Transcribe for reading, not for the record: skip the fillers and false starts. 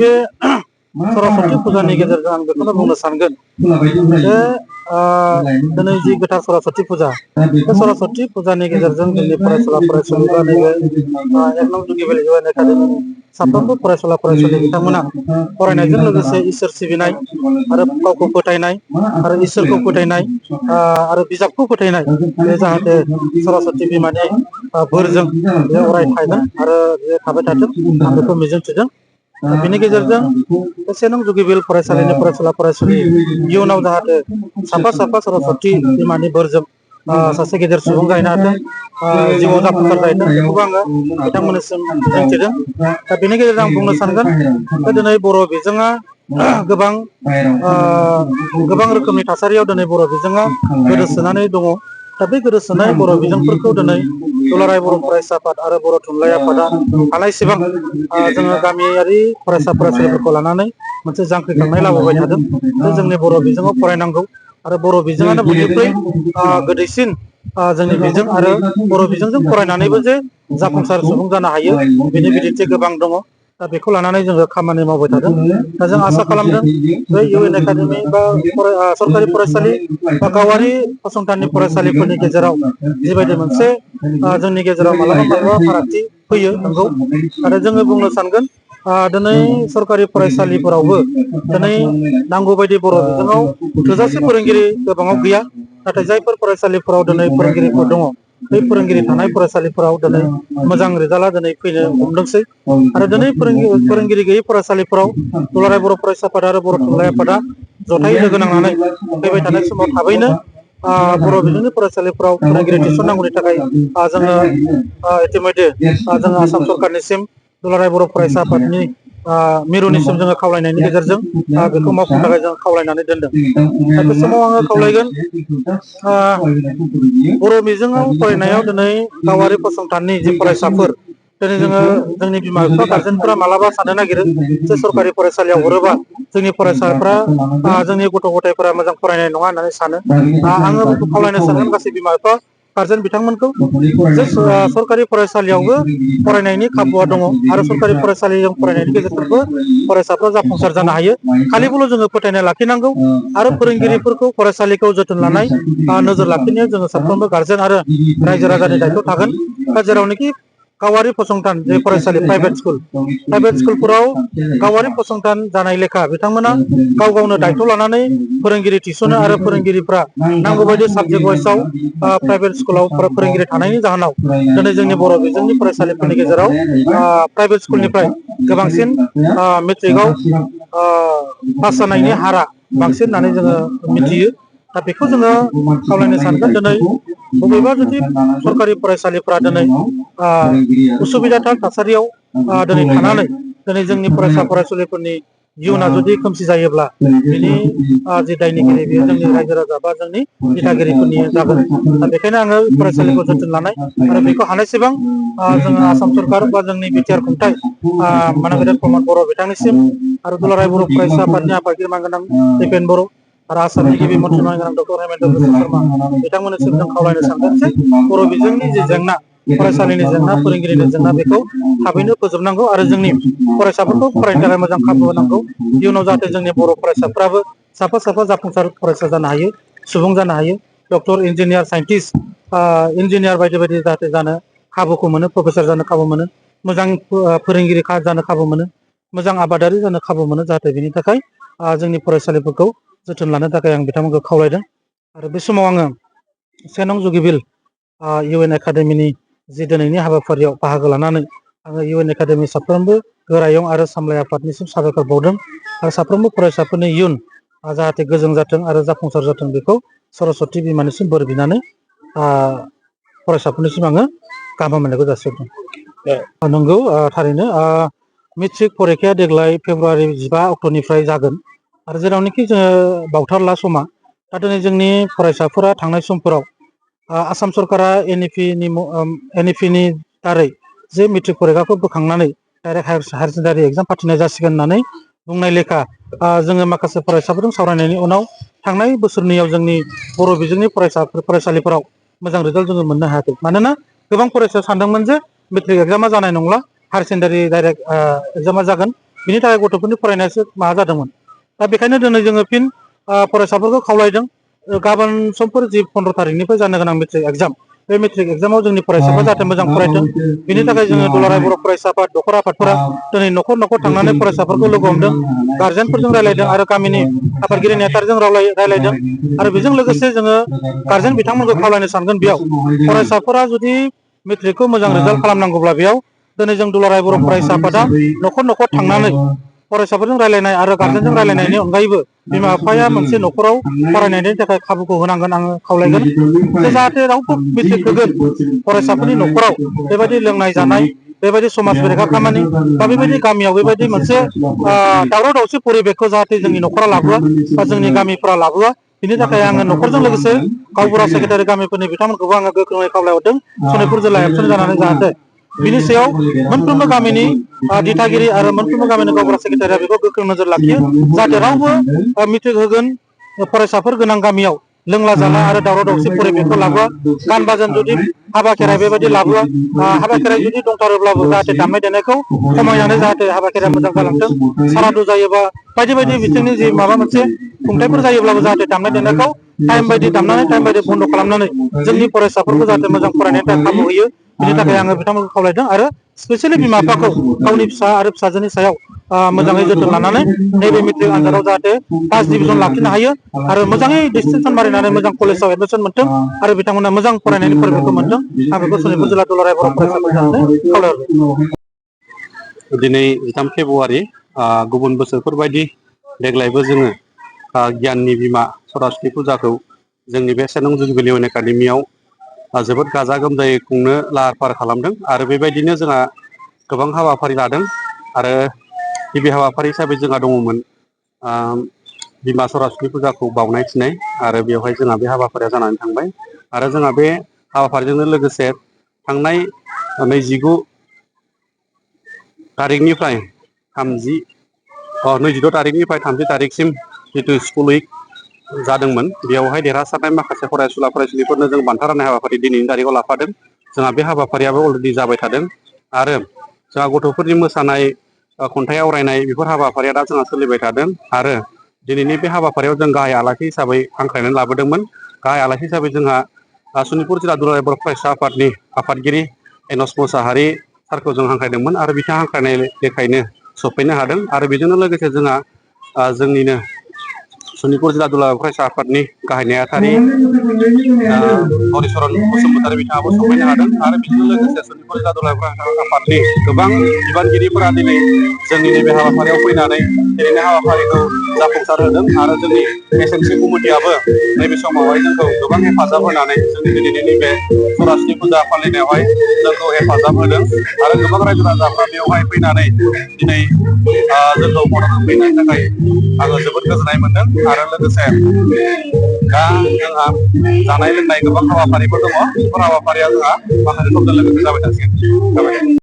बे सरस्वती फुजानि गेजेरजों आं बेखौनो बुंनो सानगोन जे दिनै जि गोथार सरस्वती फुजा बे सरस्वती फुजानि गेजेरजों जोंनि फरायसुला फरायसुलिफोरा नैबे 1 नं जुगिबेल इउएन एकाडेमिनि साफ्रोमबो फरायसुला फरायसुलि बिथांमोना फरायनायजों लोगोसे इसोर सिबिनाय आरो गावखौ फोथायनाय आरो इसोरखौ फोथायनाय आरो बिजाबखौ फोथायनाय बे जाहाथे सरस्वती बिमानि बोरजों बे अराय थागोन आरो बे थाबाय थाथों आं बेखौ मिजिंथिदों। बेनि गेजेरजों 1 नं जुगिबेल फरायसालिनि फरायसुला फरायसुलि इयुनाव जाहाथे साफा साफा सरस्वती बिमानि बोरजों सासे गेदेर सुबुं जाहैनो हाथों, जिउआव जाफुंसार जाहैथों बेखौबो आङो बिथांमोननिसिम मिजिंथिदों। दा बेनि गेजेरजों आं बुंनो सानगोन दिनै बर' बिजोङा गोबां रोखोमनि थासारियाव दिनै बर' बिजोङा गोदोसोनानै दङ। दा बे गोदोसोनाय बर' बिजोंफोरखौ दिनै दुलाराय बर' फरायसा आफाद आरो बर' थुनलाइ आफादा हानायसेबां जोङो गामियारि फरायसा फरायसुलिफोरखौ लानानै मोनसे जांख्रिखांनाय लाबोबाय थादों जे जोंनि बर' बिजोङाव फरायनांगौ आरो बर' बिजोङानो बयनिख्रुइ गोदैसिन जोंनि बिजों आरो बर' बिजोंजों फरायनानैबो जे जाफुंसार सुबुं जानो हायो बेनि बिदिन्थि गोबां दङ। दा बेखौ लानानै जोङो खामानि मावबाय थादों। दा जों आसा खालामदों बे इउएन एकाडेमि बा सरकारि फरायसालि बा गावारि फसंथाननि फरायसालिफोरनि गेजेराव जिबायदि मोनसे जोंनि गेजेराव मालाबा मालाबा फारागथि फैयो नंगौ, आरो जोङो बुंनो सानगोन दिनै सरकारि फरायसालिफोरावबो दिनै नांगौ बायदि बर' बिजोङाव थोजासे फोरोंगिरि गोबाङाव गैया। नाथाय जायफोर फरायसालिफोराव दिनै फोरोंगिरिफोर दङ बै फोरोंगिरि थानाय फरायसालिफोराव दिनै मोजां रिजाल्टआ दिनै फैनो हमदोंसै आरो दिनै फोरोंगिरि गैयै फरायसालिफोराव दुलाराय बर' फरायसा आफाद आरो बर' थुनलाइ आफादा जथायै लोगो नांनानै फैबाय थानाय समाव थाबैनो बर' बिजोंनि फरायसालिफोराव फोरोंगिरि थिसननांगौनि थाखाय जोङो इतिमयधे जोङो आसाम सरकारनिसिम दुलाराय बर' फरायसा आफादनि मिरुनिसिम जोङो खावलायनायनि गेजेरजों बेखौ मावफुंनो थाखाय जों खावलायनानै दोनदों। दा बे समाव आङो खावलायगोन बर' बिजोङाव फरायनायाव दिनै गावारि फसंथाननि जि फरायसाफोर दिनै जोङो जोंनि बिमा बिफा गारजेनफोरा मालाबा साननो नागिरो जे सरकारि फरायसालियाव हरोबा जोंनि फरायसाफ्रा जोंनि गथ' गथायफोरा मोजां फरायनाय नङा होननानै सानो। आङो बेखौ खावलायनो सानगोन गासै बिमा बिफा गारजेन बिथांमोनखौ जे सरकारि फरायसालियावबो फरायनायनि खाबुआ दङ आरो सरकारि फरायसालिजों फरायनायनि गेजेरजोंबो फरायसाफ्रा जाफुंसार जानो हायो। खालिबोल' जोङो फोथायनाय लाखिनांगौ आरो फोरोंगिरिफोरखौ फरायसालिखौ जोथोन लानाय नोजोर लाखिनायाव जोङो साफ्रोमबो गारजेन आरो रायजो राजानि दायथ' थागोन। दा जेरावनोखि गावारि फसंथान जे फरायसालि प्राइभेट स्कुलफोराव गावारि फसंथान जानाय लेखा बिथांमोना गाव गावनो दायथ' लानानै फोरोंगिरि थिसनो आरो फोरोंगिरिफ्रा नांगौ बायदि साबजेक्ट वाइसआव प्राइभेट स्कुलाव फोरोंगिरि थानायनि जाहोनाव दिनै जोंनि बर' बिजोंनि फरायसालिफोरनि गेजेराव प्राइभेट स्कुलनिफ्राय गोबांसिन मेट्रिकआव पास जानायनि हारा बांसिन होननानै जोङो मिथियो। दा बेखौ जोङो खावलायनो सानगोन दिनै बबेबा जुदि सरकारि फरायसालिफ्रा दिनै उसुबिदाथार थासारियाव दिनै थानानै दिनै जोंनि फरायसा फरायसुलिफोरनि इयुना जुदि खोमसि जायोब्ला बिनि जि दायनिगिरि बेयो जोंनि रायजो राजा बा जोंनि दिथागिरिफोरनि जागोन। दा बेखायनो आङो फरायसालिखौ जोथोन लानाय आरो बेखौ हानायसेबां जोङो आसाम सरकार बा जोंनि बिटिआर खुंथाय मानगोदान प्रमद बर' बिथांनिसिम आरो दुलाराय बर' फरायसा आफादनि आफादगिरि मानगोनां दिपेन बर' आरो आसामनि गिबि मन्थ्रि मानगोनां डक्टर हेमेन्त बिश्व शर्मा बिथांमोननिसिम जों खावलायनो सानदों जे बर' बिजोंनि जि जेंना फरायसालिनि जेंना फोरोंगिरिनि जेंना बेखौ थाबैनो फोजोबनांगौ आरो जोंनि फरायसाफोरखौ फरायनो थाखाय मोजां खाबु होनांगौ। इयुनाव जाहाथे जोंनि बर' फरायसाफ्राबो साफा साफा जाफुंसार फरायसा जानो हायो, सुबुं जानो हायो, डक्टर इन्जिनियार साइन्टिस्ट इन्जिनियार बायदि बायदि जाहाथे जानो खाबुखौ मोनो, प्रफेसार जानो खाबु मोनो, मोजां फोरोंगिरि जानो खाबु मोनो, मोजां आबादारि जानो खाबु मोनो। जाहाथे बेनि थाखाय जोंनि फरायसालिफोरखौ जोथोन लानो थाखाय आं बिथांमोनखौ खावलायदों। आरो बे समाव आङो 1 नं जुगिबिल इउएन एकाडेमिनि जि दिनैनि हाबाफारियाव बाहागो लानानै आङो इउएन एकाडेमि साफ्रोमबो गोरायुं आरो सामलाय आफादनिसिम साबायखर बावदों आरो साफ्रोमबो फरायसाफोरनि इयुन जाहाथे गोजों जाथों आरो जाफुंसार जाथों बेखौ सरस्वती बिमानिसिम बोर बिनानै फरायसाफोरनिसिम आङो गाहाम हामलायनायखौ जासिहरदों। नंगौ थारैनो मेट्रिक परिखाया देग्लाय फेब्रुवारि 15 अक्ट'निफ्राय जागोन। आरो जेरावनोखि जोङो बावथारला समा दा दिनै जोंनि फरायसाफोरा थांनाय समफोराव आसाम सरकारा NEP नि दारै जे मेट्रिक फरिखाखौ बोखांनानै डाइरेक्ट हायार सेकेन्डारि एग्जाम फाथिनाय जासिगोन होननानै बुंनाय लेखा जोङो माखासे फरायसाफोरजों सावरायनायनि उनाव थांनाय बोसोरनैयाव जोंनि बर' बिजोंनि फरायसालिफोराव मोजां रिजाल्ट जोङो मोननो हायाखै। मानोना गोबां फरायसाया सानदोंमोन जे मेट्रिक एग्जामा जानाय नंला, हायार सेकेन्डारि डाइरेक्ट एग्जामा जागोन, बिनि थाखाय गथ'फोरनि फरायनायासो माबा जादोंमोन। दा बेखायनो दिनै जोङो फिन फरायसाफोरखौ खावलायदों, गाबोन समफोर जि 15 तारिखनिफ्राय जानो गोनां मेट्रिक एग्जाम, बे मेट्रिक एग्जामाव जोंनि फरायसाफ्रा जाहाथे मोजां फरायथों, बिनि थाखाय जोङो दुलाराय बर' फरायसा आफाद, दखर आफादफोरा दिनै न'खर न'खर थांनानै फरायसाफोरखौ लोगो हमदों, गार्जेनफोरजों रायलायदों आरो गामिनि आफादगिरि नेहाथारिजों रायलायदों। आरो बेजों लोगोसे जोङो गार्जेन बिथांमोनखौ खावलायनो सानगोन, बेयाव फरायसाफोरा जुदि मेट्रिकखौ मोजां रिजाल्ट खालामनांगौब्ला बेयाव दिनै जों दुलाराय बर' फरायसा आफादा न'खर न'खर थांनानै फरायसाफोरजों रायलायनाय आरो गार्जेनजों रायलायनायनि अनगायैबो बिमा बिफाया मोनसे न'खराव फरायनायनि थाखाय खाबुखौ होनांगोन, आङो खावलायगोन। जाहाथे रावबो मेट्रिक होगोन फरायसाफोरनि न'खराव बेबायदि लोंनाय जानाय, बेबायदि समाज बेरेखा खामानि बा बेबायदि गामियाव बेबायदि मोनसे दावराव दावसि परिबेकखौ जाहाथे जोंनि न'खरा लाबोआ बा जोंनि गामिफोरा लाबोआ, बिनि थाखाय आङो न'खरजों लोगोसे गावबुरा सेक्रेटारि गामिफोरनि बिथांमोनखौबो आङो गोख्रोङै खावलायहरदों, सनितपुर जिल्ला एबसुनि जानानै जाहाथे बिनि सायाव मोनफ्रोमबो गामिनि दिथागिरि आरो मोनफ्रोमबो गामिनि गावबुरा सेक्रेटारिया बेखौ गोख्रों नोजोर लाखियो, जाहाथे रावबो मेट्रिक होगोन फरायसाफोर गोनां गामियाव लोंला जाला आरो दावराव दावसि परिबेकखौ लाबोआ। गान बाजोन जुदि हाबा खेराइ बेबायदि लाबोआ, हाबा खेराइ जुदि दंथारोब्लाबो जाहाथे दामनाय देनायखौ खमायनानै जाहाथे हाबा खेराइया मोजां जालांथों, सारादु जायोबा बायदि बायदि बिथिंनि जि माबा मोनसे खुंथायफोर जायोब्लाबो जाहाथे दामनाय देनायखौ टाइम बायदि दामनानै टाइम बायदि बन्द' खालामनानै जोंनि फरायसाफोरखौ जाहाथे मोजां फरायनायनि थाखाय खाबु होयो, बिनि थाखाय आङो बिथांमोनखौ खावलायदों। आरो स्पेसियेलि बिमा बिफाखौ गावनि फिसा आरो फिसाजोनि सायाव मोजाङै जोथोन लानानै नैबे मेट्रिक आनजादाव जाहाथे फार्स्ट डिभिजन लाखिनो हायो आरो मोजाङै डिस्टिंसन मारिनानै मोजां कलेजाव एडमिसन मोनथों आरो बिथांमोना मोजां फरायनायनि परिबेकखौ मोनथों, आं बेखौ सनितपुर जिल्ला दुलाराय बर' फरायसाफोर जानानै खावलायहरबाय। दिनै 13 फेब्रुवारि, गुबुन बोसोरफोर बायदि देग्लायबो जोङो गियाननि बिमा सरस्वती फुजाखौ जोंनि बे सेनं जुजुबिलि इउएन एकाडेमियाव जोबोद गाजा गोमजायै खुंनो लाहार फाहार खालामदों। आरो बेबायदिनो जोंहा गोबां हाबाफारि लादों। आरो गिबि हाबाफारि हिसाबै जोंहा दङमोन बिमा सरस्वती फुजाखौ बावनाय थिनाय, आरो बेवहाय जोंहा बे हाबाफारिया जानानै थांबाय। आरो जोंहा बे हाबाफारिजोंनो लोगोसे थांनाय 22 तारिखनिफ्राय 22 तारिखनिफ्राय 30 तारिखसिम जितु स्कुल उइक जादोंमोन, बेवहाय देरहासारनाय माखासे फरायसुला फरायसुलिफोरनो जों बान्था राननाय हाबाफारि दिनैनि तारिखआव लाफादों। जोंहा बे हाबाफारियाबो अलरेडि जाबाय थादों। आरो जोंहा गथ'फोरनि मोसानाय, खन्थाइ आवरायनाय, बेफोर हाबाफारिया दा जोंहा सोलिबाय थादों। आरो दिनैनि बे हाबाफारियाव जों गाहाय आलासि हिसाबै हांख्रायनानै लाबोदोंमोन। गाहाय आलासि हिसाबै जोंहा सनितपुर जिल्ला दुलाराय बर' फरायसा आफादनि आफादगिरि एनस मोसाहारि सारखौ जों हांख्रायदोंमोन, आरो बिथाङा हांख्रायनाय लेखायैनो सफैनो हादों। आरो बेजोंनो लोगोसे जोंहा जोंनिनो सनितपुर जिल्ला दुलाराय फरायसा आफादनि गाहाय नेहाथारि हरिचरन बसुमतारी बिथाङाबो सफैनो हादों। आरो बेजों लोगोसे सनितपुर जिल्ला दुलाराय फरायसा आफादनि गोबां बिबानगिरिफोरा दिनै जोंनि नैबे हाबाफारियाव फैनानै दिनैनि हाबाफारिखौ जाफुंसार होदों। आरो जोंनि एसएमसि कमिटियाबो नैबे समावहाय जोंखौ गोबां हेफाजाब होनानै जोंनि दिनैनि नैबे सरस्वती फुजा फालिनायावहाय जोंखौ हेफाजाब होदों। आरो गोबां रायजो राजाफ्रा बेवहाय फैनानै दिनै जोंखौ मदद होफैनायनि थाखाय आङो जोबोद गोजोननाय मोनदों। आरो लोगोसे दा जोंहा जानाय लोंनाय गोबां हाबाफारिफोर दङ। बेफोर हाबाफारिया जोंहा माखासे समजों लोगोसे जाबाय थासिगोन।